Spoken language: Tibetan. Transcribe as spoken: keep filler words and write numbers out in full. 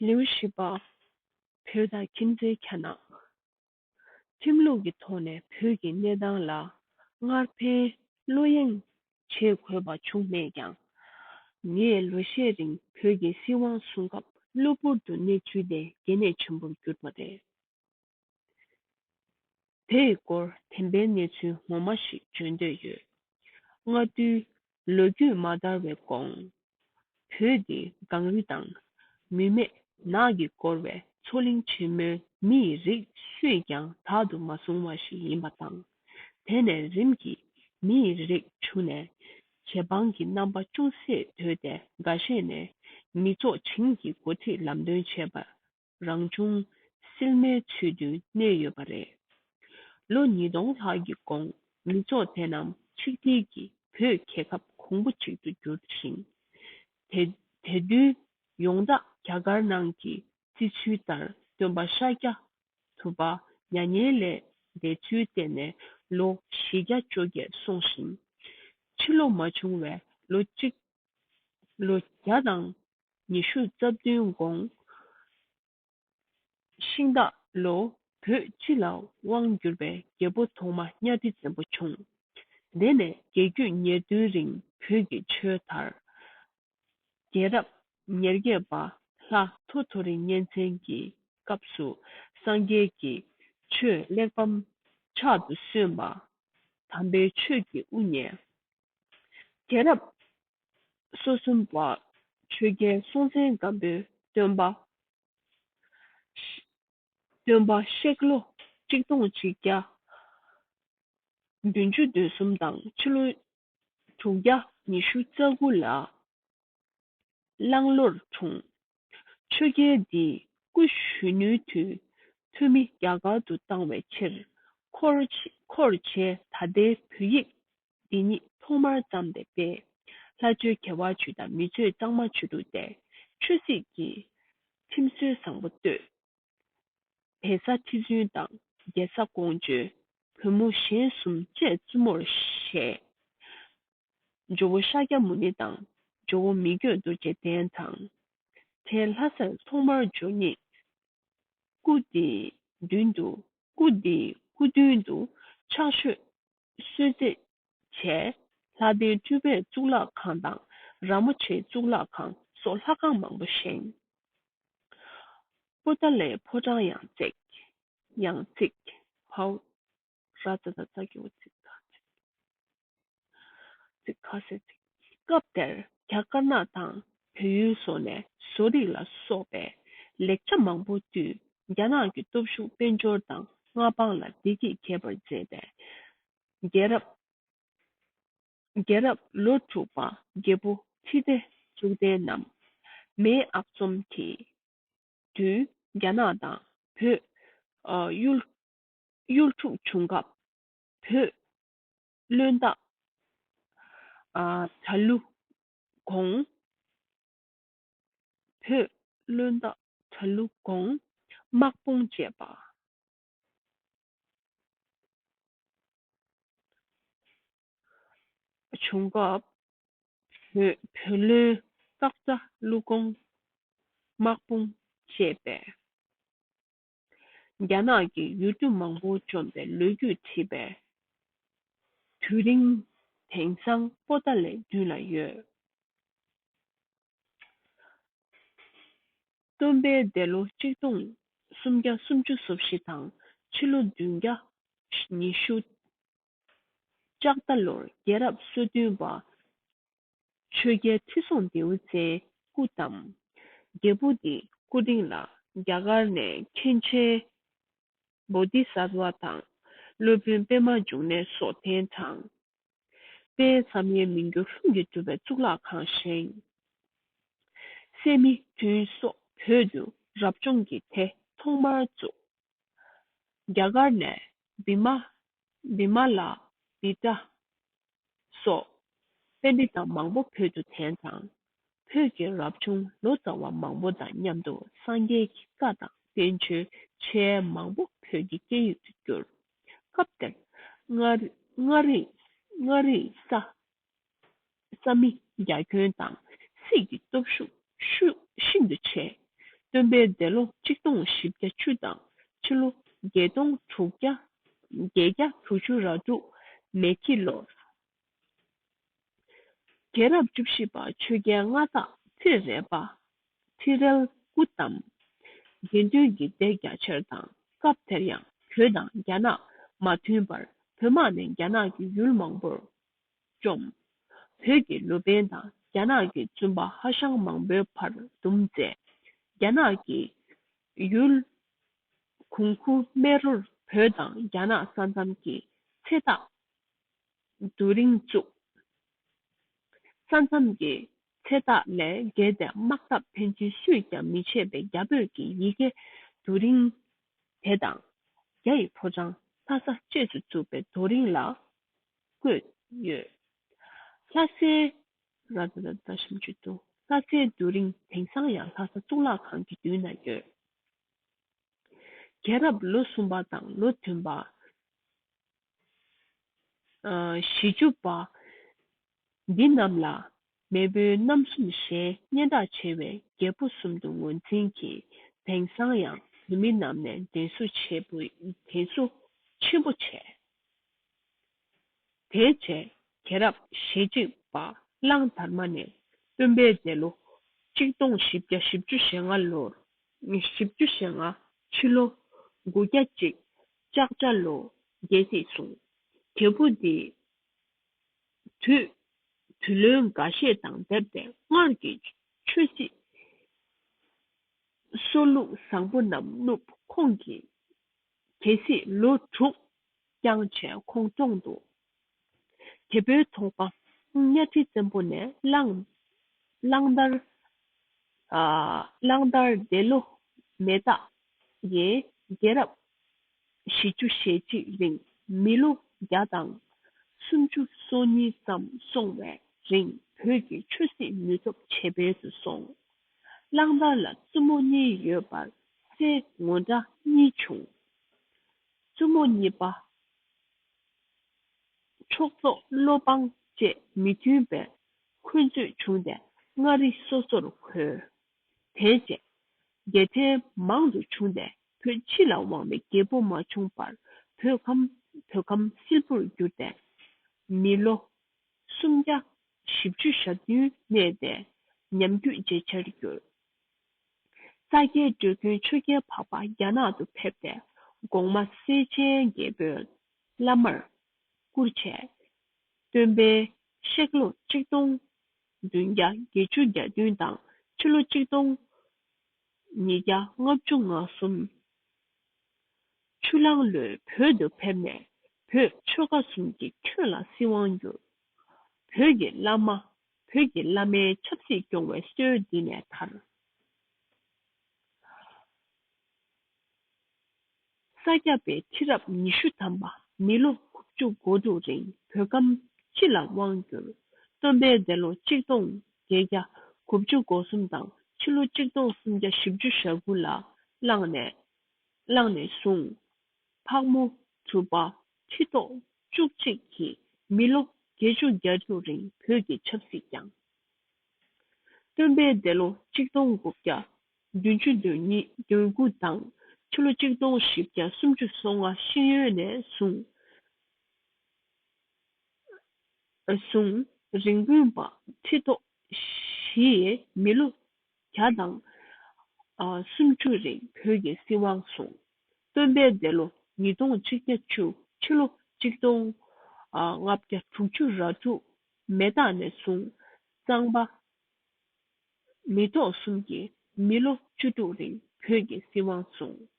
ལེའུ་བཞི་པ། བོད་དང་ཁྱིམ་མཚེས་ཁྱབ་ན། ཁྲིམས་ལུགས་ཀྱི་ཐོག་ནས་བོད་ཀྱི་གནས་སྟངས་ལ་སྔར་ཕན་བློ་གཡེང་བྱེད་དགོས་པ་བྱུང་མེད་ཀྱང་། ངས་ལོ་ཤས་རིང་བོད་ཀྱི་སྲིད་དབང་སྲུང་སྐབས་གློ་བུར་དུ་གནས་ཚུལ་དེ་གལ་གནད་ཆེན་པོར་གྱུར་པ་རེད། དེའི་སྐོར་བདེན་པའི་གནས་ཚུལ་ངོ་མ་ཞིག་བརྗོད་འདོད་ཡོད། སྔ་དུས་ལོ་རྒྱུས་མ་དར་བའི་གོང་། བོད་འདི་གངས་རི་དང་མུ་མེད་ནགས་ཀྱིས་བསྐོར་བའི་མཚོ་གླིང་ཆེན་མོའི་མི་ཡི་རིགས་སུས་ཀྱང་དག་ཏུ་མ་བཟུང་བ་ཞིག་ཡིན་པ་དང་། དེ་ནས་རིམ་གྱིས་མི་ཡི་རིགས་བྱུང་ནས་རྗེ་འབངས་ཀྱི་རྣམ་པ་ཅུང་ཟད་དོད་དེ་འགའ་ཤས་ནས་མི་ཚོགས་བྱིངས་ཀྱི་འགོ་ཁྲིད་ལམ་སྟོན་བྱས་པ། རང་བྱུང་སིལ་མའི་ཚུལ་དུ་གནས་ཡོད་པ་རེད། ལོ་ཉིས་སྟོང་ལྷག་གི་གོང་མི་ཚོགས་དེ་རྣམས་ཆིག་སྒྲིལ་གྱིས་བོད་རྒྱལ་ཁབ་གོང་བུ་གཅིག་ཏུ་གྱུར་ཞིང་། དེ་དེ་དུས་ཡོངས་གྲགས་རྒྱ་གར་ནང་གི་བརྩི་ཚུལ་ལྟར་སྟོན་པ་ཤཱཀྱ་ཐུབ་པ་མྱ་ངན་ལས་འདས་ཚུལ་བརྟེན་ནས་ལོ་བཞི་བརྒྱ་བཅོ་བརྒྱད་སོང་ཞིང་། ཕྱི་ལོ་མ་བྱུང་བའི་ལོ་གཅིག་ལོ་བརྒྱ་དང་ཉི་ཤུ་རྩ་བདུན་གོང་། ཤིང་སྟག་ལོ་བོད་སྤྱི་ལ་དབང་བསྒྱུར་བའི་རྒྱལ་པོ་ཐོག་མ་གཉའ་ཁྲི་བཙན་པོ་བྱུང་། དེ་ནས་རྒྱལ་རྒྱུད་ཉེར་བདུན་རིང་བོད་ཀྱི་ཆོས་དར། རྒྱལ་རབས་ཉེར་བརྒྱད་པ་ལྷ་ཐོ་ཐོ་རི་གཉན་བཙན་གྱི་སྐབས་སུ་སངས་རྒྱས་ཀྱི་ཆོས་གླེགས་བམ་ཕྱག་ཏུ་སོན་པ། དམ་པའི་ཆོས་ཀྱི་དབུ་བརྙེས། རྒྱལ་རབས་སོ་གསུམ་པ་ཆོས་རྒྱལ་སྲོང་བཙན་སྒམ་པོའི་སྟོན་པ། སྟོན་པ་གཤེགས་ལོ་གཅིག་སྟོང་གཅིག་བརྒྱ་བདུན་ཅུ་དོན་གསུམ་དང་ཕྱི་ལོ་དྲུག་བརྒྱ་ཉི་ཤུ་རྩ་དགུ་ལ་གླང་ལོར་འཁྲུངས། ཆོས་རྒྱལ་འདིས་སྐུ་གཞོན་ནུའི་དུས་ཐོན་མི་རྒྱ་གར་དུ་བཏང་བའི་ཕྱིར་འཁོར་འཁོར་བྱས་ད་ལྟའི་བོད་ཡིག་འདི་ཉིད་ཐོག་མར་བརྩམས་ཏེ་སྤེལ། ལྷ་ཆོས་དགེ་བ་བཅུ་དང་མི་ཆོས་གཙང་མ་བཅུ་དྲུག་སྟེ་ཆོས་སྲིད་ཀྱི་ཁྲིམས་སྲོལ་བཟང་པོ་བཏོད། བལ་བཟའ་ཁྲི་བཙུན་དང་རྒྱལ་བཟའ་ཀོང་ཇོ། བོན་མོ་གཞན་གསུམ་བཅས་བཙུན་མོར་བཞེས། ཇོ་བོ་ཤཱཀྱ་མུ་ནི་དང་ཇོ་བོ་མི་བསྐྱོད་རྡོ་རྗེ་གདན་དང་། དེ་ལྷ་སར་ཐོག་མར་འབྱོར་ཉིད། སྐུ་དེའི་མདུན་དུ་སྐུ་དེའི་སྐུ་མདུན་དུ་ཕྱག་མཆོད་གསོལ་མཛད་བྱས། ལྷ་ལྡན་སྤྲུལ་པའི་གཙུག་ལག་ཁང་དང་ར་མོ་ཆེའི་གཙུག་ལག་ཁང་སོགས་ལྷ་ཁང་མང་པོ་བཞེངས། པོ་ཏཱ་ལའི་ཕོ་བྲང་ཡང་བརྩིགས། ཡང་བརྩིགས། ཕའོ། ར་ཙ་ད་ཙ་གི་འོ་བརྩིགས། ཁ་ཚིག་ཁ་ཟེར་ཚིག་སྐབས་དེར་རྒྱ་དཀར་ནག་དང་བལ་ཡུལ་སོགས་ནས་བཟོ་རིག་ལ་སོགས་པའི་ལེགས་ཆ་མང་པོ་བཏུས། རྒྱ་ནག་གི་སྟོབས་ཤུགས་དཔལ་འབྱོར་དང་མངའ་འབངས་ལ་བདེ་སྐྱིད་རྒྱས་པར་མཛད་པས། རྒྱལ་རབས་རྒྱལ་རབས་ལོ་དྲུག་པ་རྒྱལ་པོ་ཁྲི་ལྡེ་གཙུག་བརྟན་ནམ། མེའི་ཨག་ཚོམ་གྱི་དུས་རྒྱ་ནག་དང་བོད། ཨ། གཡུལ་གཡུལ་འཁྲུག་བྱུང་སྐབས་བོད་བློན་སྟག་ཨ། གྲྭ་ལུ་གོང་། བོད་བློན་སྟག་གྲྭ་ལུ་གོང་དམག་དཔུང་བཅས་པ། བྱུང་སྐབས་བོད་བོད་བློན་སྟག་རྩ་ཀླུ་ཀོང་དམག་དཔུང་བཅས་པས་རྒྱ་ནག་གི་ཡུལ་གྲུ་མང་པོ་བཅོམ་པའི་ལོ་རྒྱུས་བྲིས་པས། དུས་རིང་དེང་སང་པོ་ཏཱ་ལའི་མདུན་ལ་ཡོད། སྟོན་པའི་འདས་ལོ་གཅིག་སྟོང་སུམ་བརྒྱ་སུམ་ཅུ་སོ་བཞི་དང་ཕྱི་ལོ་བདུན་བརྒྱ་ཉི་ཤུ། ལྕགས་རྟ་ལོར་རྒྱལ་རབས་སོ་བདུན་པ་ཆོས་རྒྱལ་ཁྲི་སྲོང་ལྡེའུ་བཙན་སྐུ་བལྟམས། རྒྱལ་པོ་འདིའི་སྐུ་རིང་ལ་རྒྱ་གར་ནས་མཁན་ཆེན་བོ་དྷི་ས་ཏྭ་དང་སློབ་དཔོན་པདྨ་འབྱུང་གནས་སོགས་གདན་དྲངས། དཔལ་བསམ་ཡས་མི་འགྱུར་ལྷུན་གྱིས་གྲུབ་པའི་གཙུག་ལག་ཁང་བཞེངས། སད་མི་ཐུན་སོགས་བོད་དུ་རབ་བྱུང་གི་དེ་ཐོག་མར་བཙུགས། རྒྱ་གར་ནས་བི་མ་བི་མ་ལ་བི་ཏྲ་སོགས་པཎྜི་ཏ་མང་པོ་བོད་དུ་གདན་དྲངས། བོད་ཀྱི་རབ་བྱུང་ལོ་ཙཱ་བ་མང་པོ་དང་མཉམ་དུ་སངས་རྒྱས་ཀྱི་བཀའ་དང་བསྟན་བཅོས་ཆེས་མང་པོ་བོད་ཀྱི་སྐད་ཡིག་ཏུ་བསྒྱུར། སྐབས་དེར་མངའ་རིས་མངའ་རིས་མངའ་རིས་ས་ས་མི་རྒྱ་ཁྱོན་དང་སྲིད་ཀྱི་སྟོབས་ཤུགས་ཤུགས་ཤིན་ཏུ་ཆེ། སྟོན་པའི་འདས་ལོ་གཅིག་སྟོང་བཞི་བརྒྱ་བཅུ་དང་ཕྱི་ལོ་བརྒྱད་སྟོང་དྲུག་བརྒྱ་བརྒྱད་བརྒྱ་དྲུག་ཅུ་རེ་དྲུག་མེ་ཁྱི་ལོར། རྒྱལ་རབས་བཅུ་བཞི་པ་ཆོས་རྒྱལ་མངའ་བདག་ཁྲི་རལ་པ། ཁྲི་རལ་སྐུ་བལྟམས། དགེ་འདུན་གྱི་སྡེ་རྒྱ་ཆེར་དང་སྐབས་དེར་ཡང་བོད་དང་རྒྱ་ནག་མ་མཐུན་པར་བོད་དམག་ནས་རྒྱ་ནག་གི་ཡུལ་མང་པོར་བཅོམ། བོད་ཀྱི་ལུང་པ་དང་རྒྱ་ནག་གི་བཙུན་པ་ཧྭ་ཤང་མང་པོའི་བར་འདུམ་མཛད། རྒྱ་ནག་གི་ཡུལ་གུང་ཁུ་སྨད་རོར་བོད་དང་རྒྱ་ནག་ས་མཚམས་ཀྱི་ཚེ་ཐག་རྡོ་རིང་བཙུགས། ས་མཚམས་ཀྱི་ཚེ་ཐག་ལས་བརྒལ་ཏེ་དམག་འཐབ་ཕན་ཚུན་སུས་ཀྱང་མི་ཕྱེད་པའི་རྒྱ་བོད་ཀྱི་ཡི་གེ་རྡོ་རིང་དེ་དང་། རྒྱ་ཡི་ཕོ་བྲང་ལྷ་ས་བཅས་སུ་བཙུགས་པའི་རྡོ་རིང་ལ་བརྐོས་ཡོད། ལྷ་སའི་ར་ད་ད་ད་ཞིམ་ཆུ་ཏུ་ལྷ་སའི་རྡོ་རིང་དེང་སང་ཡང་ལྷ་ས་གཙུག་ལག་ཁང་གི་མདུན་ན་ཡོད། རྒྱལ་རབས་ལོ་གསུམ་པ་དང་ལོ་བདུན་པ། ཨ། བཞི་བཅུ་པ། འདི་རྣམས་ལ་མེས་པོའི་རྣམ་གསུམ་ཞལ་སྙན་གྲགས་ཆེ་བའི་རྒྱལ་པོ་གསུམ་དུ་ངོས་འཛིན་གྱིས་དེང་སང་ཡང་བོད་མི་རྣམས་ནས་དྲན་གསོ་ཆེ་པོ་དྲན་གསོ་ཆེན་པོ་བྱས། དེའི་རྗེས་རྒྱལ་རབས་ཞེ་གཅིག་པ་གླང་དར་མ་ནས་སྟོན་པའི་འདས་ལོ་གཅིག་སྟོང་བཞི་བརྒྱ་བཞི་བཅུ་ཞེ་ལྔ་ལོར། བཞི་བཅུ་ཞེ་ལྔ་ཕྱི་ལོ་དགུ་བརྒྱ་གཅིག་ལྕགས་བྱ་ལོ་རྒྱལ་སྲིད་བཟུང་། རྒྱལ་པོ་འདིས་དུས་དུས་ལོན་འགའ་ཤས་དང་སྦྲགས་ཏེ་སྔར་གྱི་ཆོས་སྲིད་སྲོལ་ལུགས་བཟང་པོ་རྣམས་བསྣུབས། ཁོང་གིས་རྒྱལ་སྲིད་ལོ་དྲུག་བསྐྱངས་བྱས་ཁོང་བཀྲོངས་འདུག་རྒྱལ་པོའི་ཐོག་མ་གཉའ་ཁྲི་བཙན་པོ་ནས་གླང་གླང་དར། ཨ། གླང་དར་འདས་ལོ་མེ་སྟག་ཡི་རྒྱལ་རབས་བཞི་བཅུ་ཞེ་གཅིག་རིང་མི་ལོ་བརྒྱ་དང་སུམ་ཅུ་སོ་གཉིས་ཙམ་སོང་བའི་རིང་བོད་ཀྱི་ཆོས་སྲིད་ནུས་སྟོབས་ཇེ་སྤེལ་དུ་སོང་། གླང་དར་ལ་བཙུན་མོ་གཉིས་ཡོད་པར་སྲས་ངོ་འདྲ་གཉིས་བྱུང་། བཙུན་མོ་གཉིས་པ་ཕྱོགས་གཏོགས་བློ་སྤང་བཅས་མི་མཐུན་པའི་འཁོན་རྩོད་བྱུང་སྟེ་མངའ་རིས་སོ་སོར་ཁོལ། དེའི་རྗེས་རྒྱལ་ཕྲན་མང་དུ་བྱུང་སྟེ་བོད་སྤྱི་ལ་དབང་བའི་རྒྱལ་པོ་མ་བྱུང་བར་བོད་ཁམས་བོད་ཁམས་བསིལ་པོར་གྱུར་ཏེ་མི་ལོ་སུམ་བརྒྱ་བཞི་བཅུ་ཞེ་བདུན་གནས་ཏེ་ཉམས་རྒུད་ཇེ་ཆེར་གྱུར། ས་སྐྱའི་འགྲོ་མགོན་ཆོས་རྒྱལ་འཕགས་པ་རྒྱ་ནག་ཏུ་ཕེབས་ཏེ་གོང་མ་སེ་ཆེན་རྒྱལ་པོའི་བླ་མར་བཀུར་བྱས། སྟོན་པའི་གཤེགས་ལོ་གཅིག་སྟོང་བདུན་བརྒྱ་བརྒྱད་ཅུ་གྱ་བདུན་དང་ཕྱི་ལོ་གཅིག་སྟོང་ཉིས་བརྒྱ་ལྔ་བཅུ་ང་གསུམ། ཆུ་གླང་ལོའི་བོད་དུ་ཕེབས་ནས་བོད་ཆོལ་ཁ་གསུམ་གྱི་ཁྱོན་ལ་སྲིད་དབང་བསྒྱུར། བོད་ཀྱི་བླ་མ། བོད་ཀྱི་བླ་མའི་ཆབ་སྲིད་སྐྱོང་བའི་སྲོལ་འདི་ནས་དར། ས་སྐྱ་པའི་ཁྲི་རབས་ཉི་ཤུ་ཐམ་པ་མི་ལོ་དགུ་བཅུ་གོ་དྲུག་རིང་བོད་ཁམས་སྤྱི་ལ་དབང་བསྒྱུར། སྟོན་པའི་འདས་ལོ་གཅིག་སྟོང་བརྒྱད་བརྒྱ་དགུ་བཅུ་གོ་གསུམ་དང་ཕྱི་ལོ་གཅིག་སྟོང་སུམ་བརྒྱ་བཞི་བཅུ་ཞེ་དགུ་ལ་གླང་ནས་གླང་ནས་བཟུང་། ཕག་མོ་གྲུ་པ་ཁྲི་ཐོག་བཅུ་གཅིག་གིས་མི་ལོ་བརྒྱད་ཅུ་གྱ་དྲུག་རིང་བོད་ཀྱི་ཆབ་སྲིད་བསྐྱངས། སྟོན་པའི་འདས་ལོ་གཅིག་སྟོང་དགུ་བརྒྱ་བདུན་ཅུ་དོན་གཉིས་དོན་དགུ་དང་ཕྱི་ལོ་གཅིག་སྟོང་བཞི་བརྒྱ་སུམ་ཅུ་སོ་ལྔ་ཤིང་ཡོས་ནས་བཟུང་། བཟུང་རིན་སྤུངས་པ་ཁྲི་ཐོག་བཞི་ཡིས་མི་ལོ་བརྒྱ་དང་སུམ་ཅུ་རིང་བོད་ཀྱི་སྲིད་དབང་བཟུང་། སྟོན་པའི་འདས་ལོ་ཉིས་སྟོང་ཆིག་བརྒྱ་བཅུ། ཕྱི་ལོ་གཅིག་སྟོང་ལྔ་བརྒྱ་དྲུག་ཅུ་རེ་དྲུག་མེ་སྟག་ནས་བཟུང་གཙང་པ་མེ་ཏོག་གསུམ་གྱིས་མི་ལོ་བཅུ་དྲུག་རིང་བོད་ཀྱི་སྲིད་དབང་བཟུང་།